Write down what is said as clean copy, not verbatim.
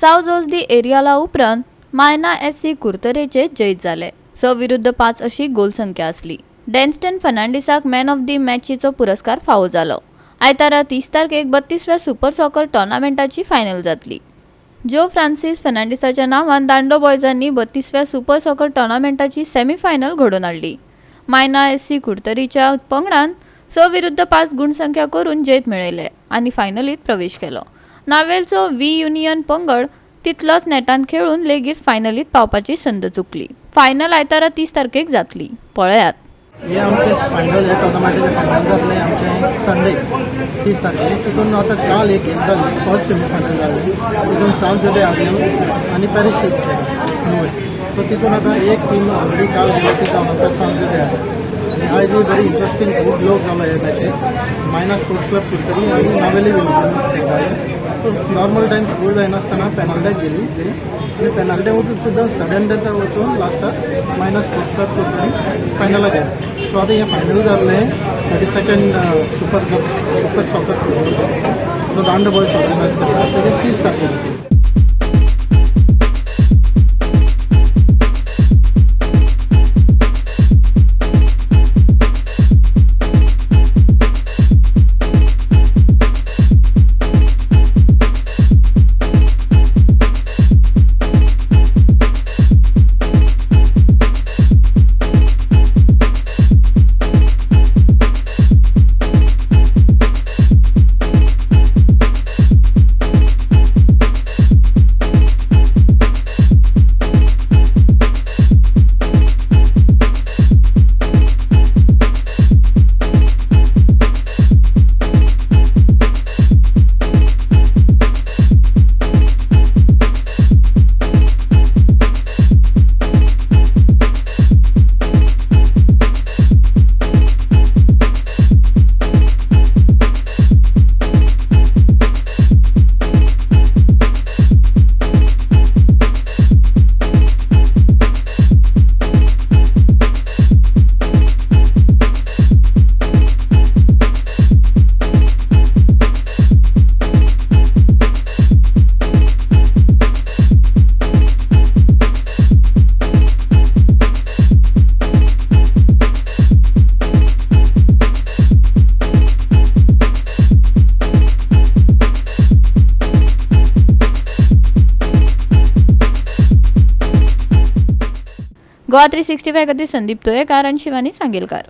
साव जोज दी एरियाला उपरांत मायना एससी कुडतरेचे जैत जाले. 6-5 अशी गोल संख्या आसली. डॅन्स्टन फर्नांडीसाक मॅन ऑफ the मॅचीचो पुरस्कार फावो जालो. आयतारा 30 तारखेक 32व्या सुपर सॉकर टोर्नामेंटाची फायनल जातली. जो फ्रांसीस फर्नांडीसाच्या नांवान दांडो बॉयजांनी 32व्या सुपर सॉकर टोर्नामेंटाची सेमीफायनल घडोवन हाडली. मायना एससी कुडतरीच्या पंगडान 6-5 गुणसंख्या करून जैत मेळयले आनी फायनलीत प्रवेश केलो. नावेलचो व्ही युनियन पंगड तितलोच नेटान खेळून लेगीत फायनलीत पावपाची संद चुकली. फायनल आयतारा 30 तारखेक जातली. पळयात. हे आमचे फायनल, हे टोर्नामेंटाचे फायनल जातले आमचे संडे 30 तारखेक. तितून आतां काल एक गेम जाली, फर्स्ट सेमीफायनल जाली. तितून सावथ जदे आर आनी पॅरीस न्हय. सो तितून आतां एक टीम ऑलरेडी काल गेली ती जावन आसा सावथ जदे आर. आनी आयज ही बरी इंट्रस्टींग, खूब लोक जालो हे मॅचीक. मायना स्पोर्ट्स क्लब कुडतरी आनी नावेली विलेज खेळटाले. सो नॉर्मल टायम स्कोर जायनासतना पेनल्ट्याक गेली ती आनी पेनल्ट्या वचून सुद्दां सडन डेथा वचून लास्टाक मायना स्पोर्ट्स क्लब कुडतरी फायनलाक गेले. सो आतां हें फायनल जाल्लें 32nd super soccer football जो दांडो बॉयज ऑर्गनायज करता, तेजेर 30 तारखेर जातली. गोवा 365 खातीर संदीप तुयेकार आनी शिवानी सांगेलकार.